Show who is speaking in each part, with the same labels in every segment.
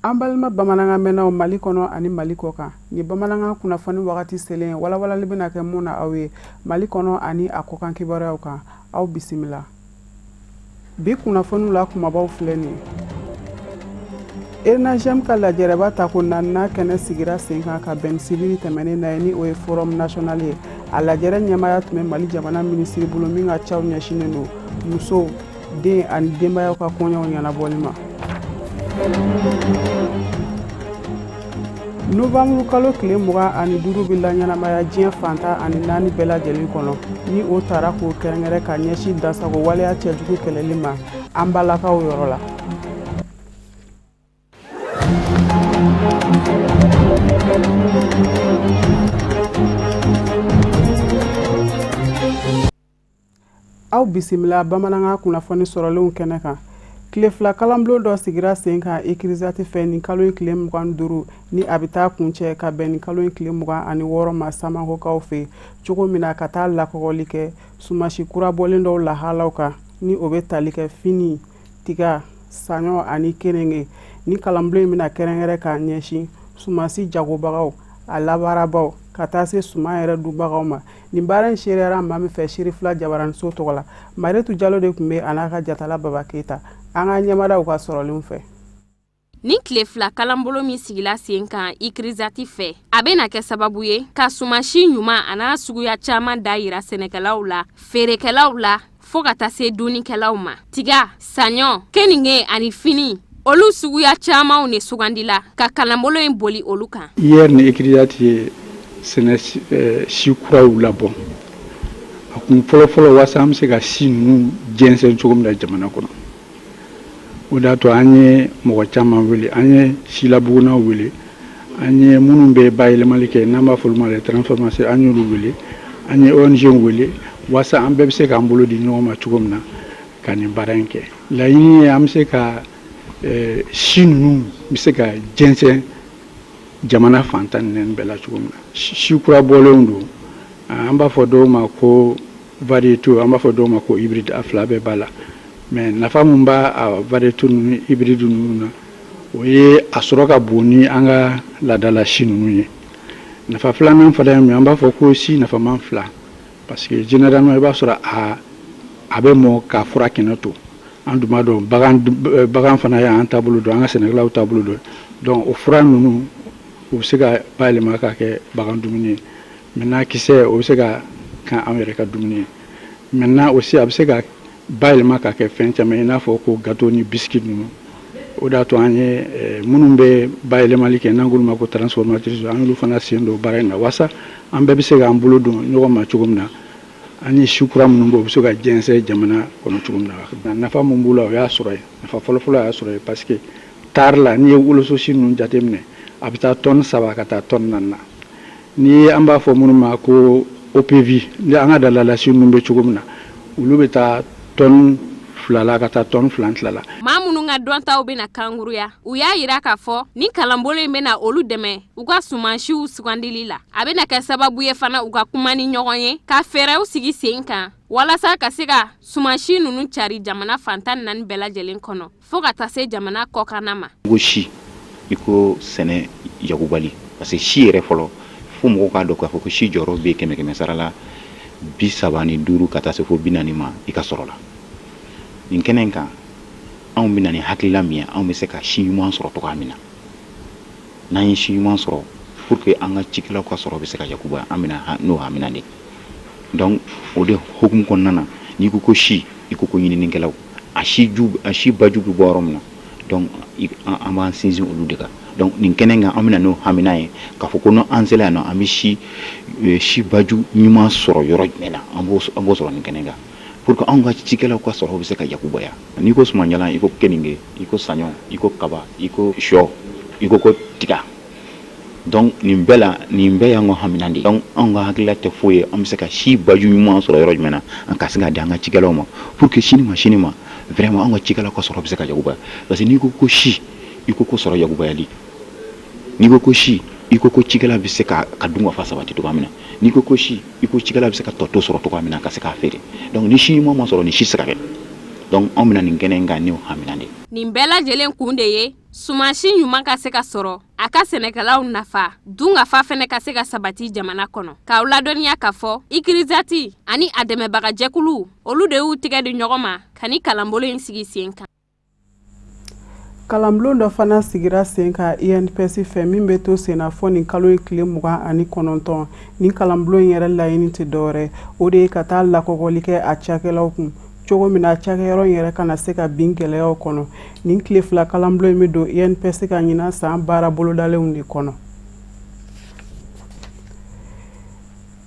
Speaker 1: An balima bamanankan mɛnnaw Mali kɔnɔ ani Mali kɔ kan, ni bamanankan kunnafoni wagati selen walawalali bɛna kɛ mun na aw ye Mali kɔnɔ ani a kɔkan kibaruyaw kan, aw bisimila. Bi kunnafoniw la kumabaw filɛ nin ye. ENAJEM ka lajɛrɛba tako naaninan kɛnɛ sigira sen kan ka bɛn sibiri tɛmɛnen na ye, ni o ye forum national ye. A lajɛrɛ ɲɛmaaya tun bɛ Mali jamana minisiri bolo min ka caw ɲɛsinnen don musow, den ani denbayaw ka koɲɛw ɲɛnabɔli ma. Novembre kalo tile 25 bɛ laɲɛnamaya diɲɛ fan 14 bɛɛ lajɛlen kɔnɔ, ni o tara k'o kɛrɛnkɛrɛn ka ɲɛsin dansago waleya cɛjugu kɛlɛli ma an balakaw yɔrɔ la. Aw bisimila bamanankan kunnafoni sɔrɔlenw kɛnɛ kan. Tile fila kalanbulon dɔ sigira sen kan ICRISAT fɛ nin kalo in tile 25, ni a bɛ taa kuncɛ ka bɛn nin kalo in tile 26 ma Samakokaw fɛ, cogo min na ka taa lakɔgɔli kɛ sumasi kura bɔlen dɔw lahalaw kan, ni o bɛ tali kɛ fini, tiga, saɲɔ ani kenige. Ni kalanbulon in bɛna kɛrɛnkɛrɛn k'a ɲɛsin sumasi jagobagaw, a labaarabaaw, ka taa se suman yɛrɛ dunbagaw ma. Nin baara in seereyara maa min fɛ Sirifila Jabaraniso tɔgɔ la, Mariyetu Jalo de tun bɛ a n'a ka jatala Baba Keyita. An ka ɲɛmadaw ka sɔrɔlenw fɛ.
Speaker 2: Nin tile fila kalanbolo min sigila sen kan ICRISAT fɛ, a bɛna kɛ sababu ye ka sumasi ɲuman an'a suguya caman da yira sɛnɛkɛlaw la, feerekɛlaw la, fo ka taa se dunnikɛlaw ma. Tiga, saɲɔ, keninge ani fini, olu suguya camanw de sugandila ka kalanbolo in boli olu kan.
Speaker 3: Hier ni ICRISAT ye sɛnɛ si kuraw labɔ, a kun fɔlɔfɔlɔ waasa an bɛ se ka si ninnu jɛnsɛn cogo min na jamana kɔnɔ. O de y'a to an ye mɔgɔ caman wele, an ye silabugunnaw wele, an ye minnu bɛ bayɛlɛmali kɛ, n'an b'a fɔ olu ma les transformateurs, an y'olu wele, an ye ONG wele, waasa an bɛɛ bɛ se k'an bolo di ɲɔgɔn ma cogo min na ka nin baara in kɛ. Laɲini ye an bɛ se ka si ninnu bɛ se ka jɛnsɛn jamana fan 14 bɛɛ la cogo min na. Si kura bɔlenw don, an b'a fɔ dɔw ma ko variété, an b'a fɔ dɔw ma ko hybride, a fila bɛɛ b'a la. Mais nafa min b'a a variété ninnu, hybride ninnu na, o ye a sɔrɔ ka bon ni an ka laadala si ninnu ye. Nafa filanan fana ye min ye, an b'a fɔ ko si nafaman fila, parce que généralement i b'a sɔrɔ a bɛ mɔ ka fura kɛnɛ to. An dun b'a dɔn, bagan fana y'an taabolo dɔn, an ka sɛnɛkɛlaw taabolo dɔn. Donc o fura ninnu, u bɛ se ka bayɛlɛma ka kɛ bagan dumuni ye. Maintenant kisɛ, o bɛ se ka kan anw yɛrɛ ka dumuni ye. Maintenant aussi, a bɛ se ka bayɛlɛma ka kɛ fɛn caman, i n'a fɔ ko gâteau ni biscuit ninnu. O de y'a to an ye minnu bɛ bayɛlɛmali kɛ, n'an k'olu ma ko transformatrice, an y'olu fana sen don baara in na, waasa an bɛɛ bɛ se k'an bolo don ɲɔgɔn ma cogo min na, an ye si kura minnu bɔ, u bɛ se ka jɛnsɛn jamana kɔnɔ cogo min na. Nafa min b'u la, o y'a sɔrɔ ye. Nafa fɔlɔfɔlɔ y'a sɔrɔ ye, parce que tari la, n'i ye woloso si ninnu jateminɛ, a bɛ taa tɔni 3 ka taa tɔni 4 na. Ni an b'a fɔ minnu ma ko OPV, ni an ka laadala si ninnu bɛ cogo min na, olu bɛ taa tɔni 2 la ka taa tɔni 2 tila la.
Speaker 2: Maa minnu ka dɔntaw bɛna kanguruya, u y'a yira k'a fɔ ni kalanbolo in bɛna olu dɛmɛ u ka sumansiw sugandili la. A bɛna kɛ sababu ye fana u ka kuma ni ɲɔgɔn ye ka fɛɛrɛw sigi sen kan walasa ka se ka sumansi ninnu cari jamana fan 14 bɛɛ lajɛlen kɔnɔ, fo ka taa se jamana kɔkanna ma.
Speaker 4: Ko si, i ko sɛnɛ yakubali, parce que si yɛrɛ fɔlɔ, fo mɔgɔw k'a dɔn k'a fɔ ko si jɔyɔrɔ bɛ kɛmɛ kɛmɛ sara la 35 ka taa se fo 40 ma i ka sɔrɔ la. Nin kɛnɛ in kan, anw bɛ na ni hakilila min ye, anw bɛ se ka si ɲuman sɔrɔ cogoya min na, n'an ye si ɲuman sɔrɔ pour que an ka cikɛlaw ka sɔrɔ bɛ se ka yakubaya, an bɛna n'o hamina de. Donc o de hukumu kɔnɔna na, n'i ko ko si, i ko ko ɲininikɛlaw, a si ju, a si baju bɛ bɔ yɔrɔ min na, donc an b'an sinsin olu de kan. Donc nin kɛnɛ kan, an bɛna n'o hamina ye k'a fɔ ko n'an sera yan nɔ, an bɛ si baju ɲuman sɔrɔ yɔrɔ jumɛn na, an b'o sɔrɔ nin kɛnɛ kan pour que anw ka cikɛlaw ka sɔrɔ bɛ se ka yakubaya. N'i ko sumanjalan, i ko keninge, i ko saɲɔ, i ko kaba, i ko sɔ, i ko ko tiga. Donc nin bɛɛ la, nin bɛɛ y'an ka hamina de ye. Donc anw ka hakilila tɛ foyi ye, an bɛ se ka si baju ɲuman sɔrɔ yɔrɔ jumɛn na, an ka se ka di an ka cikɛlaw ma pour que sini ma, sini ma, vraiment anw ka cikɛlaw ka sɔrɔ bɛ se ka yakubaya. Parce que n'i ko ko si, i ko ko sɔrɔ yakubayali. N'i ko ko si, I ko ko cikɛla bɛ se ka dunkafa sabati cogoya min na, n'i ko ko si, i ko cikɛla bɛ se ka tɔ to sɔrɔ cogoya min na ka se k'a feere. Donc ni si ɲuman ma sɔrɔ, ni si tɛ se ka kɛ. Donc anw bɛna nin kɛnɛ in kan ni o hamina de.
Speaker 2: Nin bɛɛ lajɛlen kun de ye sumansi ɲuman ka se ka sɔrɔ, a ka sɛnɛkɛlaw nafa, dunkafa fɛnɛ ka se ka sabati jamana kɔnɔ. K'aw ladɔnniya k'a fɔ ICRISAT ani a dɛmɛbagajɛkulu, olu de y'u tɛgɛ di ɲɔgɔn ma ka ni kalanbolo in sigi sen kan.
Speaker 1: Kalanbulon dɔ fana sigira sen kan INPS fɛ, min bɛ to senna fɔ nin kalo in tile 29. Nin kalanbulon in yɛrɛ laɲini tɛ dɔwɛrɛ, o de ye ka taa lakɔgɔli kɛ a cakɛlaw kun cogo min na cakɛyɔrɔ in yɛrɛ kana se ka bin gɛlɛyaw kɔnɔ. Nin tile 2 kalanbulon in bɛ don INPS ka ɲinan san baara bolodalenw de kɔnɔ.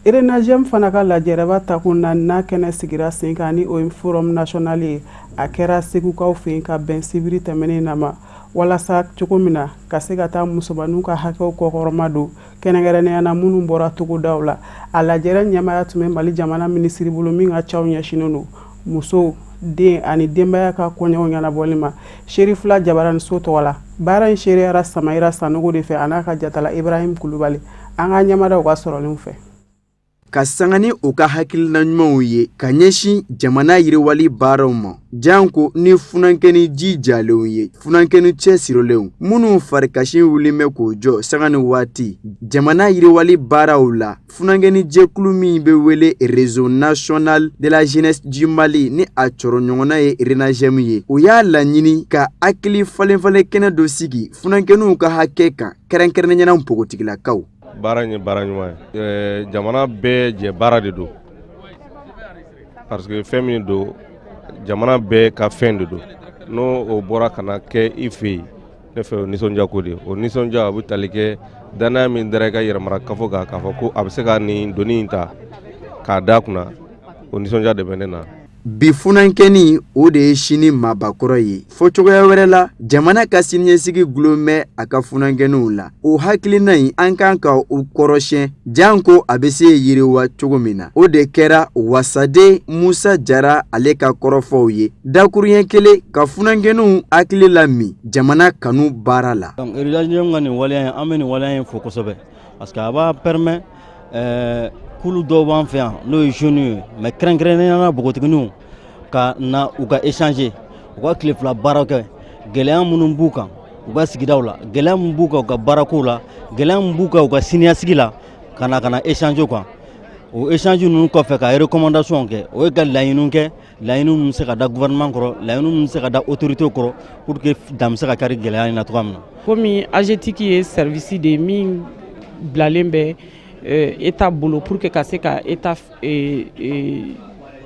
Speaker 1: Renagem fana ka lajɛrɛba takun naaninan kɛnɛ sigira sen kan, ni o ye forum national ye. A kɛra Segukaw fɛ yen ka bɛn sibiri tɛmɛnen na ma, walasa cogo min na ka se ka taa musomanninw ka hakɛw kɔkɔrɔma don, kɛrɛnkɛrɛnnenya na minnu bɔra togodaw la. A lajɛrɛ ɲɛmaaya tun bɛ Mali jamana minisiri bolo min ka caw ɲɛsinnen don musow, den ani denbaya ka koɲɛw ɲɛnabɔli ma, Serifula Jabaraniso tɔgɔ la. Baara in seereyara Samayira Sanogo de fɛ, a n'a ka jatala Ibrahim Kulubali. An ka ɲɛmadaw ka sɔrɔlenw fɛ.
Speaker 5: Ka sanga ni u ka hakilina ɲumanw ye ka ɲɛsin jamana yiriwali baaraw ma, janko ni funankɛni ji jalenw ye, funankɛni cɛsirilenw minnu farikasi wulilen bɛ k'o jɔ sanga ni waati jamana yiriwali baaraw la. Funankɛni jɛkulu min bɛ wele Réseau national de la jeunesse du Mali, ni a cɔrɔ ɲɔgɔnna ye Renagem ye, o y'a laɲini ka hakili falenfalen kɛnɛ dɔ sigi funankɛninw ka hakɛ kan, kɛrɛnkɛrɛnnenya la npogotigilakaw.
Speaker 6: Baara in ye baara ɲuman ye, jamana bɛɛ jɛ baara de don, parce que fɛn min don, jamana bɛɛ ka fɛn de don. N'o o bɔra ka na kɛ i fɛ yen, ne fɛ o nisɔndiya ko de. O nisɔndiya, o bɛ tali kɛ danaya min dara i ka yɛrɛmara kafo kan, k'a fɔ ko a bɛ se ka nin doni in ta k'a da kunna. O nisɔndiya de bɛ ne na.
Speaker 5: Bi funankɛni, o de ye sini maabakɔrɔ ye. Fɔ cogoya wɛrɛ la, jamana ka siniɲɛsigi gulon bɛ a ka funankɛninw la. O hakilina in, an kan ka u kɔrɔsiyɛn, janko a bɛ se yiriwa cogo min na. O de kɛra wasaden Musa Jara ale ka kɔrɔfɔw ye dakuruɲɛ kelen ka funankɛninw hakili lamin jamana kanu baara la.
Speaker 7: Donc Renagem ka nin waleya in, an bɛ nin waleya in fo kosɛbɛ, parce que a b'a permet kulu dɔw b'an fɛ yan, n'o ye jeunes ye, mais kɛrɛnkɛrɛnnenya la npogotigininw, ka na u ka échanger, u ka tile 2 baara kɛ, gɛlɛya minnu b'u kan u ka sigidaw la, gɛlɛya min b'u kan u ka baarakow la, gɛlɛya min b'u kan u ka siniɲɛsigi la, ka na échanger kan. O échange ninnu kɔfɛ, ka recommandation kɛ, o ye ka laɲiniw kɛ, laɲiniw min bɛ se ka da gouvernement kɔrɔ, laɲiniw min bɛ se ka da autorité kɔrɔ, pour que dan bɛ se ka kari gɛlɛya in na cogoya min na.
Speaker 8: Komi AGETIC ye service de ye min bilalen bɛ État bolo pour que ka se ka État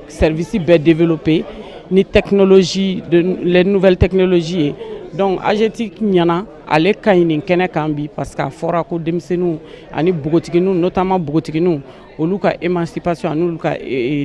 Speaker 8: service bɛɛ développer ni technologie de les nouvelles technologies ye. Donc AGETIC ɲɛna, ale ka ɲi nin kɛnɛ kan bi, parce que a fɔra ko denmisɛnninw ani npogotigininw, notamment npogotigininw, olu ka émancipation ani olu ka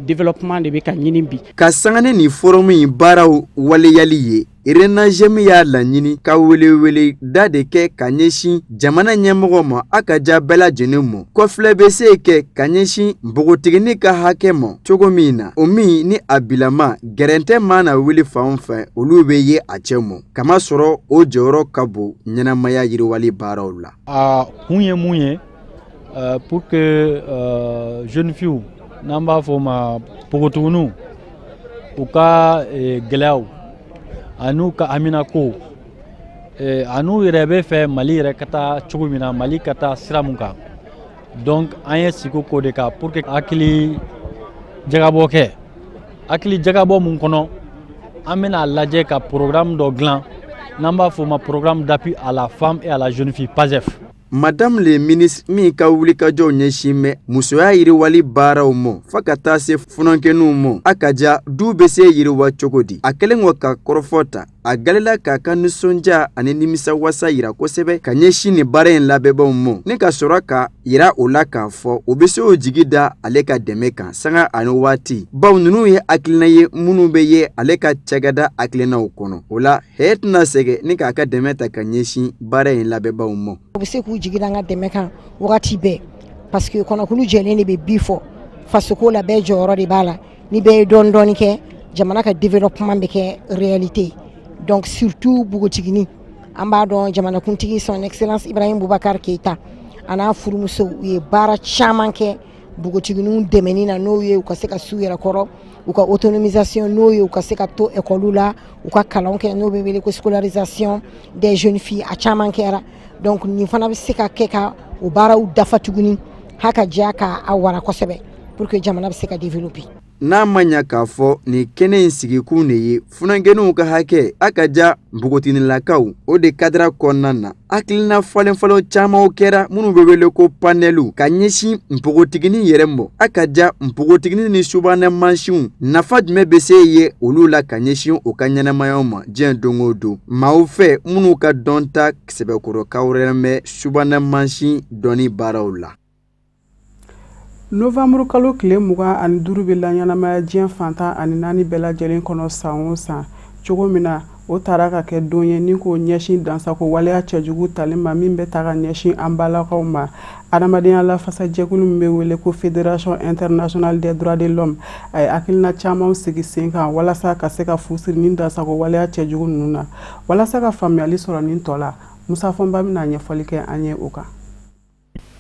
Speaker 8: développement de bɛ ka ɲini bi.
Speaker 5: Ka sanga ni nin forum in baaraw waleyali ye, Renagem y'a laɲini ka welewele da de kɛ ka ɲɛsin jamana ɲɛmɔgɔ ma, a ka ja bɛɛ lajɛlen ma. Kɔfilɛ bɛ se kɛ ka ɲɛsin npogotiginin ka hakɛ ma cogo min na, o min ni a bilama gɛrɛntɛ mana wuli fan o fɛ, olu bɛ ye a cɛ mɔ, kamasɔrɔ o jɔyɔrɔ ka bon ɲɛnamaya yiriwali baaraw la.
Speaker 9: A kun ye mun ye? Pour que jeune fille, n'an b'a fɔ o ma npogotigininw, u ka gɛlɛyaw an'u ka haminako an'u yɛrɛ bɛ fɛ Mali yɛrɛ ka taa cogo min na, Mali ka taa sira mun kan. Donc an ye sigi k'o de kan pour que hakili jagabɔ kɛ, hakili jagabɔ mun kɔnɔ, an bɛna lajɛ ka programme dɔ dilan, n'an b'a fɔ o ma programme d'appui à la femme et à la jeune fille, PAJEF.
Speaker 5: Madame le ministre min ka wulikajɔw ɲɛsin bɛ musoya yiriwali baaraw ma, fo ka taa se funankɛninw ma, a ka ja du bɛ se yiriwa cogo di, a kɛlen kɔ ka kɔrɔfɔ ta, a galila k'a ka nisɔndiya ani nimisawasa yira kosɛbɛ ka ɲɛsin nin baara in labɛnbaw ma, ni ka sɔrɔ ka yira o la k'a fɔ o bɛ se o jigi da ale ka dɛmɛ kan sanga ani waati, baw ninnu ye hakilina ye minnu bɛ ye ale ka cakɛda hakilinaw kɔnɔ. O la, hɛ tɛna sɛgɛn ni k'a ka dɛmɛ ta ka ɲɛsin baara in labɛnbaw ma.
Speaker 10: U bɛ se k'u jigi da an ka dɛmɛ kan wagati bɛɛ, parce que kɔnɔkulu jɛlen de bɛ bi fɔ fasoko la, bɛɛ jɔyɔrɔ de b'a la. Ni bɛɛ ye dɔɔni dɔɔni kɛ, jamana ka développement bɛ kɛ réalité. Donc surtout npogotigini, an b'a dɔn jamanakuntigi, son excellence Ibrahim Boubacar Keïta, a n'a furumusow u ye baara caman kɛ npogotigininw dɛmɛni na, n'o ye u ka se ka s'u yɛrɛ kɔrɔ, u ka autonomisation, n'o ye u ka se ka to ekɔliw la, u ka kalan kɛ, n'o bɛ wele ko scolarisation des jeunes filles. A caman kɛra. Donc nin fana bɛ se ka kɛ ka o baaraw dafa tuguni, ha ka diya k'a wara kosɛbɛ pour que jamana bɛ se ka développer.
Speaker 5: N'a ma ɲa k'a fɔ nin kɛnɛ in sigikun de ye funankɛninw ka hakɛ a ka ja npogotiginilakaw, o de kadira kɔnɔna na, hakilina falenfalen camanw kɛra minnu bɛ wele ko panɛliw ka ɲɛsin npogotiginin yɛrɛ mɔ a ka ja npogotiginin ni subahana mansinw nafa jumɛn bɛ se ye olu la ka ɲɛsin u ka ɲɛnamayaw ma diɲɛ don o don, maaw fɛ minnu ka dɔnta sɛbɛkɔrɔ kawrɛn bɛ subahana mansin dɔnni baaraw la.
Speaker 1: Novanburu kalo tile 25 bɛ laɲɛnamaya diɲɛ fan 14 bɛɛ lajɛlen kɔnɔ san o san. Cogo min na, o tara ka kɛ don ye ni k'o ɲɛsin dansago waleya cɛjugu tali ma min bɛ ta ka ɲɛsin an balakaw ma. Adamadenya lafasajɛkulu min bɛ wele ko Fédération internationale des droits de l'homme, a ye hakilina caman sigi sen kan walasa ka se ka fu siri nin dansago waleya cɛjugu ninnu na. Walasa ka faamuyali sɔrɔ nin tɔ la, Musa Fɔnba bɛna ɲɛfɔli kɛ an ye o kan.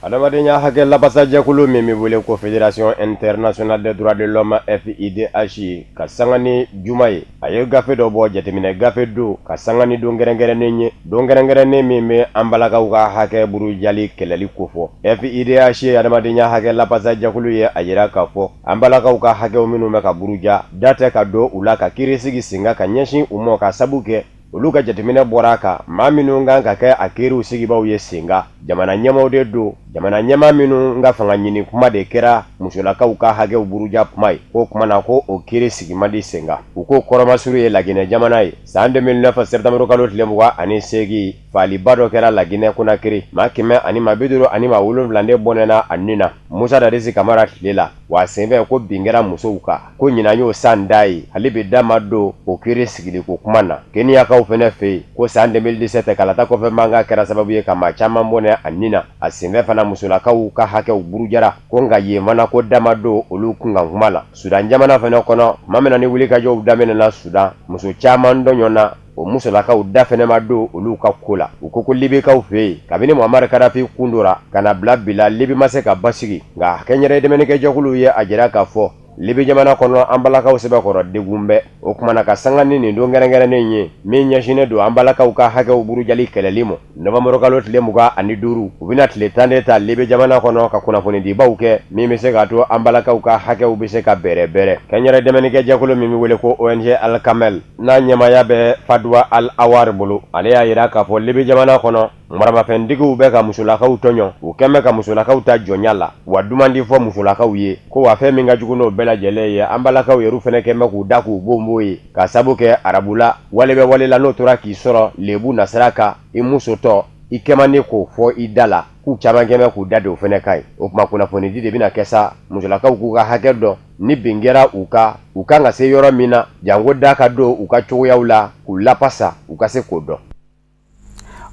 Speaker 11: Adamadenya hakɛ labasajɛkulu min bɛ wele ko Fédération internationale des droits de l'homme FIDH, ka sanga ni juma ye, a ye gafe dɔ bɔ, jateminɛ gafe don ka sanga ni don kɛrɛnkɛrɛnnen ye, don kɛrɛnkɛrɛnnen min bɛ an balakaw ka hakɛ burujali kɛlɛli kofɔ. FIDH ye adamadenya hakɛ labasajɛkulu ye, a jira k'a fɔ an balakaw ka hakɛw minnu bɛ ka buruja, da tɛ ka don u la ka kiiri sigi sen kan ka ɲɛsin u ma, ka sabu kɛ olu ka jateminɛ bɔra a kan, maa minnu kan ka kɛ a kiiriw sigibaw ye sen kan, jamana ɲɛmaaw de don, jamana ɲɛmaa minnu ka fanga ɲini kuma de kɛra musolakaw ka hakɛw buruja kuma ye. K'o kuma na ko o kiiri sigi man di sen kan. U ko kɔrɔmasuru ye Laginɛ jamana ye. San 2009 septembre kalo tile 28, faaliba dɔ kɛra Laginɛ Konakiri, maa 157 de bɔnɛna a ni na Musa Dadisi Kamara tile la. Wa a senfɛ ko bin kɛra musow kan, ko ɲinan y'o san da ye, hali bi da ma don o kiiri sigiliko kuma na. Keniyakaw fɛnɛ fɛ yen, ko san 2017 kalata kɔfɛ mankan kɛra sababu ye ka maa caman bɔnɛ a ni na. A senfɛ fana musolakaw ka hakɛw burujara, ko nka yen fana ko da ma don olu kunkan kuma la. Sudan jamana fɛnɛ kɔnɔ, tuma min na ni wulikajɔw daminɛna Sudan, muso caman tɔɲɔna. O musolakaw da fɛnɛ ma don olu ka ko la. U ko ko Libikaw fɛ yen, kabini Muhamari Kadafi kundora ka na bila bi la, Libi ma se ka basigi. Nka kɛnyɛrɛye dɛmɛnikɛjɛkuluw ye a jira k'a fɔ Libi jamana kɔnɔ, an balakaw sɛbɛkɔrɔ degun bɛ. O kuma na ka sanga ni nin don kɛrɛnkɛrɛnnen ye min ɲɛsinnen don an balakaw ka hakɛw burujali kɛlɛli ma, Novembre kalo tile 25, u bɛna tile 10 de ta Libi jamana kɔnɔ ka kunnafonidibaw kɛ min bɛ se k'a to an balakaw ka hakɛw bɛ se ka bɛrɛbɛrɛ. Kɛnyɛrɛ dɛmɛnikɛjɛkulu min bɛ wele ko ONG Al Kamel, n'a ɲɛmaaya bɛ Fadwa Al Awar bolo, ale y'a jira k'a fɔ Libi jamana kɔnɔ, maramafɛntigiw bɛ ka musolakaw tɔɲɔ, u kɛn bɛ ka musolakaw ta jɔnya la, wa duman tɛ fɔ musolakaw ye ko. Wa fɛn min ka jugu n'o bɛɛ lajɛlen ye, an balakaw yɛrɛ fɛnɛ kɛn bɛ k'u da k'u bonbon ye, ka sabu kɛ arabula wale bɛ wale la, n'o tora k'i sɔrɔ lebu nasira kan, i musotɔ i kɛ man di k'o fɔ i da la, k'u caman kɛn bɛ k'u da don o fɛnɛ kan ye. O tuma kunnafonidi de bɛna kɛ sa, musolakaw k'u ka hakɛ dɔn, ni bin kɛra u kan, u kan ka se yɔrɔ min na, janko da ka don u ka cogoyaw la k'u lapasa, u ka se k'o dɔn.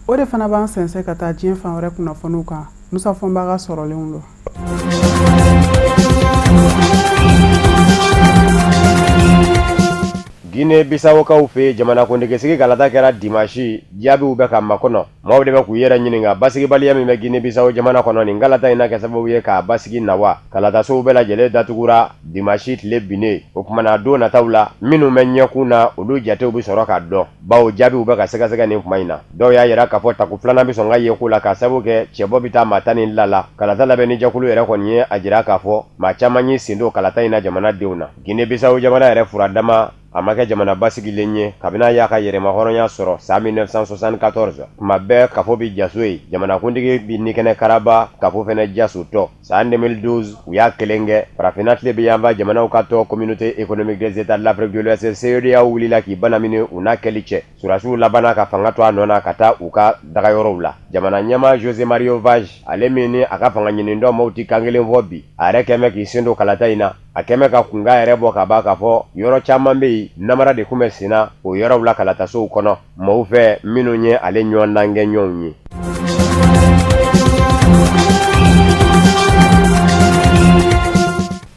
Speaker 1: O de fana b'an sɛnsɛn ka taa diɲɛ fan wɛrɛ kunnafoniw kan, Musa Fɔnba ka sɔrɔlenw don.
Speaker 11: Guinée Bissaukaw fɛ yen, jamanakuntigisigi kalata kɛra dimanche, jaabiw bɛ ka makɔnɔ. Maaw de bɛ k'u yɛrɛ ɲininka basigibaliya min bɛ Guinée Bissau jamana kɔnɔ, nin kalata in na kɛ sababu ye k'a basigi na wa? Kalatasow bɛɛ lajɛlen datugura dimanche tile binnen. O tuma na don nataw la, minnu bɛ ɲɛkun na, olu jatew bɛ sɔrɔ ka dɔn, bawo jaabiw bɛ ka sɛgɛsɛgɛ nin kuma in na. Dɔw y'a jira k'a fɔ tako filanan bɛ sɔn ka ye ko la, k'a sababu kɛ cɛbɔ bɛ taa maa 12 la. Kalata labɛnni jɛkulu yɛrɛ kɔni ye a jira k'a fɔ maa caman y'i sen don kalata in na jamanadenw na. Guinée Bissau jamana yɛrɛ furadama, a ma kɛ jamana basigilen ye kabini a y'a ka yɛrɛmahɔrɔnya sɔrɔ san 1974. Tuma bɛɛ kafo bɛ jaso yen, jamanakuntigi bɛ nikɛnɛ karaba, kafo fɛnɛ jasotɔ. San 2012 u y'a kelen kɛ. Farafinna tilebinyanfan jamanaw ka tɔn Communauté économique des États de l'Afrique de l'Ouest, CEDEAO, wulila k'i banamini u n'a kɛli cɛ. Sɔrɔdasiw labanna ka fanga to a nɔ na ka taa u ka dagayɔrɔw la. Jamana ɲɛmaa José Mario Vaz, ale min ni a ka fanga ɲinitɔn maaw tɛ kan kelen fɔ bi, a yɛrɛ kɛn bɛ k'i sen don kalata in na. A kɛn bɛ ka kunkan yɛrɛ bɔ ka ban k'a fɔ yɔrɔ caman bɛ yen, namara de tun bɛ senna o yɔrɔw la kalatasow kɔnɔ maaw fɛ minnu ye ale ɲɔgɔndan kɛ ɲɔgɔn ye.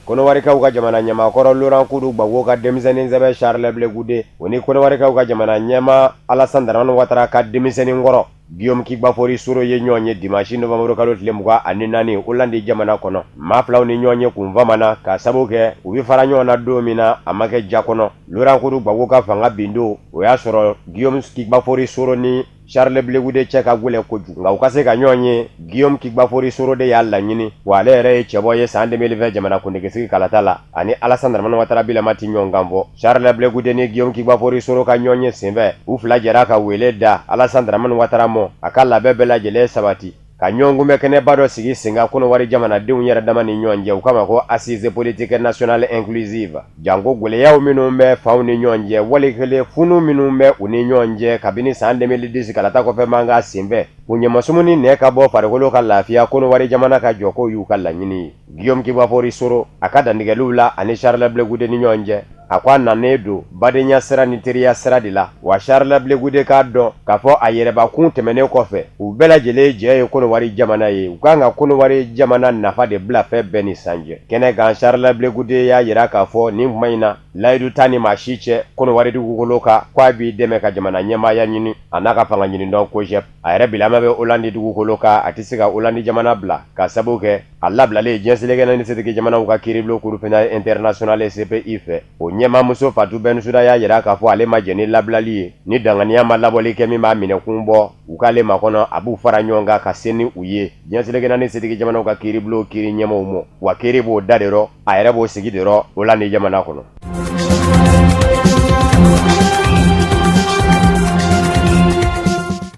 Speaker 11: Kɔnɔwarikaw ka jamana ɲɛmaakɔrɔ Laurent Koudou Gbagbo ka denmisɛnnin sɛbɛ Charles Blé Goudé, o ni Kɔnɔwarikaw ka jamana ɲɛmaa Alassane Dramane Ouattara ka denmisɛnnin kɔrɔ Guillaume Kigbafori Soro ye ɲɔgɔn ye dimanche novembre kalo tile 24 Hollande jamana kɔnɔ. Maa filaw ni ɲɔgɔn ye kun famana ka sabu kɛ u bɛ fara ɲɔgɔn na don min na, a ma kɛ ja kɔnɔ. Laurent Kodo Gbagbo ka fanga bin don, o y'a sɔrɔ Guillaume Kigbafori Soro ni Charles Blé Goudé cɛ ka gɛlɛn kojugu, nka u ka se ka ɲɔgɔn ye, Guillaume Kigbafori Soro de y'a laɲini, wa ale yɛrɛ ye cɛbɔ ye san 2020 jamanakuntigisigi kalata la. Ani Alassane Dramane Ouattara bilama tɛ ɲɔgɔn kan fɔ. Charles Blé Goudé ni Guillaume Kigbafori Soro ka ɲɔgɔn ye senfɛ, u fila jɛra ka wele da Alassane Dramane Ouattara mɔ, a ka labɛn bɛɛ lajɛlen sabati ka ɲɔgɔnkunbɛn kɛnɛba dɔ sigi sen kan Kɔnɔwari jamanadenw yɛrɛ dama ni ɲɔgɔn cɛ, u k'a ma ko assise politique nationale inclusive. Janko gɛlɛyaw minnu bɛ faw ni ɲɔgɔn cɛ, wali kelen funu minnu bɛ u ni ɲɔgɔn cɛ kabini san 2010 kalata kɔfɛ mankan senfɛ, u ɲɛmasumu nɛ ka bɔ farikolo ka lafiya, Kɔnɔwari jamana ka jɔko y'u ka laɲini ye. Guillaume Kigbafori Soro a ka dantigɛliw la ani Charles Blé Goudé ni ɲɔgɔn cɛ, a ko a nanen don badenya sira ni teriya sira de la, wa Charles Blé Goudé k'a dɔn k'a fɔ a yɛrɛbakun tɛmɛnen kɔfɛ, u bɛɛ lajɛlen jɛ ye Kɔnɔwari jamana ye, u kan ka Kɔnɔwari jamana nafa de bila fɛn bɛɛ ni sanjɛ kɛnɛ kan. Charles Blé Goudé y'a jira k'a fɔ nin tuma in na, layidu t'a ni maa si cɛ Kɔnɔwari dugukolo kan, k'a b'i dɛmɛ ka jamana ɲɛmaaya ɲini a n'a ka fanga ɲinitɔn COJEP. A yɛrɛ bilama bɛ Hollande dugukolo kan, a tɛ se ka Hollande jamana bila ka sabu kɛ a labilalen diɲɛ seleke naani setigi jamanaw ka kiiribulon Cour pénale internationale CPI fɛ. O ɲɛmaamuso Fatou Bensouda y'a jira k'a fɔ ale ma jɛn ni labilali ye ni danganiya ma labɔli kɛ min b'a minɛkun bɔ. U k'ale makɔnɔ, a b'u fara ɲɔgɔn kan ka se ni u ye diɲɛ seleke naani setigi jamanaw ka kiiribulon kiiri ɲɛmaaw ma, wa kiiri b'o da de rɔ, a yɛrɛ b'o sigi de rɔ Hollande jamana kɔnɔ.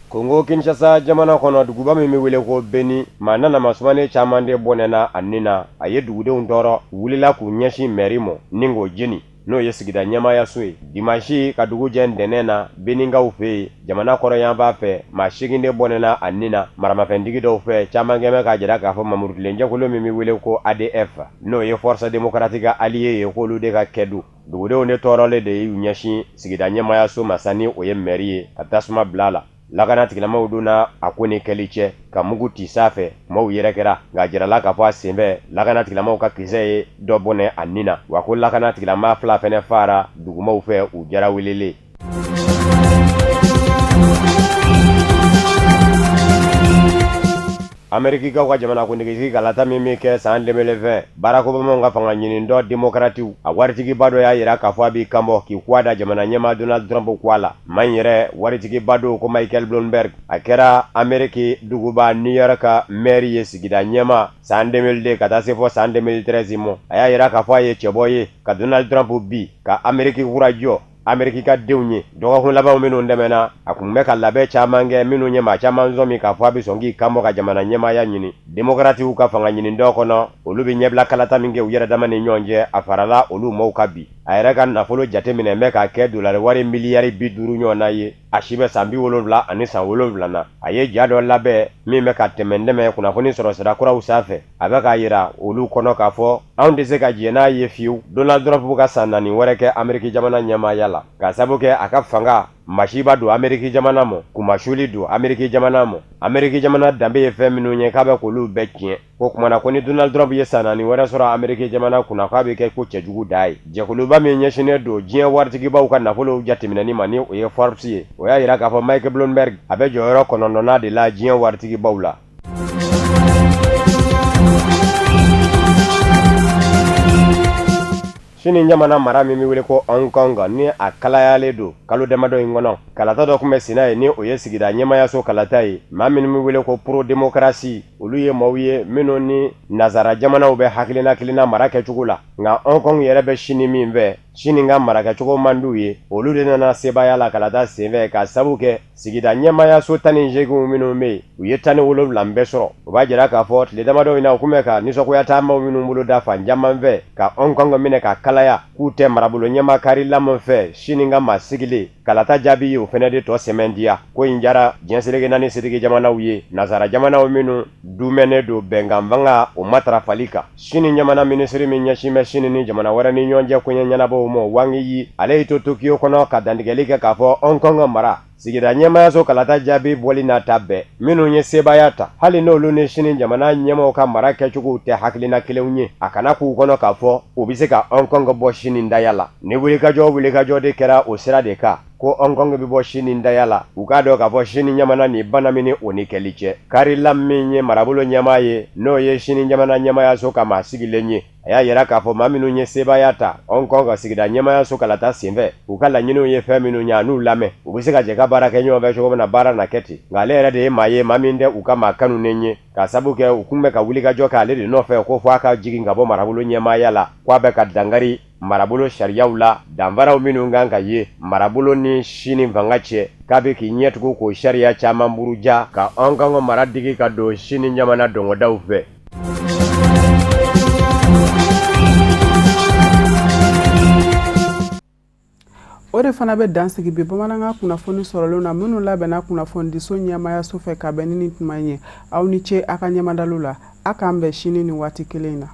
Speaker 11: Kongo Kinshasa jamana kɔnɔ, duguba min bɛ wele ko Beni, maa nana masumannen caman de bɔnɛna a ni na. A ye dugudenw tɔɔrɔ, u wulila k'u ɲɛsin mɛri mɔ ni k'o jeni, n'o ye sigida ɲɛmaayaso ye. Dimanche ka dugu jɛ ntɛnɛn na, Beninkaw fɛ yen, jamana kɔrɔnyanfan fɛ, maa 8 de bɔnɛna a ni na maramafɛntigi dɔw fɛ. Caman kɛmɛ k'a jira k'a fɔ mamurutilenjɛkulu min bɛ wele ko ADF, n'o ye Force démocratique alliée ye, k'olu de ka kɛ don. Dugudenw de tɔɔrɔlen de y'u ɲɛsin sigida ɲɛmaayaso ma sa, ni o ye mɛri ye, ka tasuma bila a la. Lakana tigilamaw donna a ko ni kɛli cɛ ka mugu ci sanfɛ, maaw yɛrɛkɛra, nka a jirala k'a fɔ a senfɛ lakana tigilamaw ka kisɛ ye dɔ bɔnɛ a ni na, wa ko lakana tigilama 2 fɛnɛ faara dugumaw fɛ u jara welelen. Amerikikaw ka jamanakuntigisigi kalata min bɛ kɛ san 2020, Barack Obama ka fanga ɲinitɔn Democratiw, a waritigiba dɔ y'a jira k'a fɔ a b'i kanbɔ k'i kwa da jamana ɲɛmaa Donald Trump kwa la. Maa in yɛrɛ waritigiba don ko Michael Bloomberg, a kɛra Ameriki duguba New York ka maire ye, sigida ɲɛmaa san 2002 ka taa se fɔ san 2013 mɔ. A y'a jira k'a fɔ a ye cɛbɔ ye ka Donald Trump bin ka Ameriki kura jɔ Ameriki ka denw ye. Dɔgɔkun labanw minnu tɛmɛna, a tun bɛ ka labɛn caman kɛ minnu ye maa caman sɔmi k'a fɔ a bɛ sɔn k'i kanbɔ ka jamana ɲɛmaaya ɲini Demokaratiw ka fanga ɲinitɔn kɔnɔ. Olu bɛ ɲɛbila kalata min kɛ u yɛrɛ dama ni ɲɔgɔn cɛ, a farala olu maaw kan bi. A yɛrɛ ka nafolo jateminɛ bɛ k'a kɛ dolari wari miliyari 50 ɲɔgɔnna ye. A si bɛ san 77 na. A ye ja dɔ labɛn min bɛ ka tɛmɛ kunnafoni sɔrɔ sira kuraw sanfɛ. A bɛ k'a jira olu kɔnɔ k'a fɔ anw tɛ se ka jɛn n'a ye fiyewu Donald Trump ka san 4 wɛrɛ kɛ Ameriki jamana ɲɛmaaya la, k'a sabu kɛ a ka fanga masiba don Ameriki jamana ma, kunmasuli don Ameriki jamana ma. Ameriki jamana danbe ye fɛn minnu ye, k'a bɛ k'olu bɛɛ tiɲɛ. O tuma na ko ni Donald Trump ye san 4 wɛrɛ sɔrɔ Ameriki jamana kunna, k'a bɛ kɛ ko cɛjugu da ye. Jɛkuluba min ɲɛsinnen don diɲɛ waritigibaw ka nafolow jateminɛni ma, ni o ye Forbes ye, o y'a jira k'a fɔ Mike Bloomberg a bɛ jɔyɔrɔ 9nan de la diɲɛ waritigibaw la. Sini jamana mara min bɛ wele ko Hong Kong, ni a kalayalen don kalo damadɔ in kɔnɔ, kalata dɔ tun bɛ senna yen, ni o ye sigida ɲɛmaayaso kalata ye. Maa minnu bɛ wele ko pro démocratie, olu ye maaw ye minnu ni nazara jamanaw bɛ hakilina kelen na mara kɛcogo la. Nka Hong Kong yɛrɛ bɛ Sini min fɛ, Sini ka marakɛcogo man d'u ye. Olu de nana sebaaya la kalata senfɛ, ka sabu kɛ sigida ɲɛmaayaso 18 minnu bɛ yen, u ye 17 bɛɛ sɔrɔ. O b'a jira k'a fɔ tile damadɔ in na, u tun bɛ ka nisɔngoya taamaw minnu boloda fan caman fɛ ka Hong Kong minɛ ka kalaya, k'u tɛ marabolo ɲɛmaa Carrie Lam fɛ, Sini ka maa sigilen. Kalata jaabi ye o fana de tɔ sɛmɛntiya. Ko in diyara diɲɛ seleke naani setigi jamanaw ye, nazara jamanaw minnu dumɛnnen don bɛnkan fanga o matarafali kan. Sini jamana minisiri min ɲɛsin bɛ Sini ni jamana wɛrɛ ni ɲɔgɔn cɛ koɲɛ ɲɛnabɔw ma, Wang Yi, ale y'i to Tokyo kɔnɔ ka dantigɛli kɛ k'a fɔ Hong Kong mara Sigida ɲɛmaayaso kalata jaabi bɔli n'a ta bɛɛ, minnu ye sebaaya ta, hali n'olu ni Sini jamana ɲɛmaaw ka mara kɛcogow tɛ hakilina kelenw ye, a kana k'u kɔnɔ k'a fɔ u bɛ se ka Hong Kong bɔ Sini taya la. Ni wulikajɔ de kɛra o sira de kan, ko Hong Kong bɛ bɔ Sini taya la, u k'a dɔn k'a fɔ Sini jamana ni banamini o ni kɛli cɛ. Carrie Lam min ye marabolo ɲɛmaa ye, n'o ye Sini jamana ɲɛmaayaso ka maa sigilen ye, a y'a yira k'a fɔ maa minnu ye sebaaya ta Hong Kong ka sigida ɲɛmaayaso kalata senfɛ, u ka laɲiniw ye fɛn minnu ye, a n'u lamɛn, u bɛ se ka jɛ ka baara kɛ ɲɔgɔn fɛ cogo min na, baara na kɛ ten. Nka ale yɛrɛ de ye maa ye, maa min tɛ u ka maa kanunen ye, k'a sabu kɛ u kun bɛ ka wulikajɔ kɛ ale de nɔfɛ ko fo a ka jigin ka bɔ marabolo ɲɛmaaya la, k'a bɛ ka dankari marabolo sariyaw la, danfaraw minnu kan ka ye marabolo ni Sini fanga cɛ, k'a bɛ k'i ɲɛtugu k'o sariya caman buruja ka Hong Kong mara digi ka don Sini jamana dɔngɔdaw fɛ.
Speaker 1: O de fana bɛ dan sigi bi bamanankan kunnafoni sɔrɔlenw na minnu labɛnna kunnafonidiso ɲɛmaayaso fɛ ka bɛn ni nin tuma in ye. Aw ni ce a ka ɲɛmadalu la. A k'an bɛn sini nin waati kelen in na.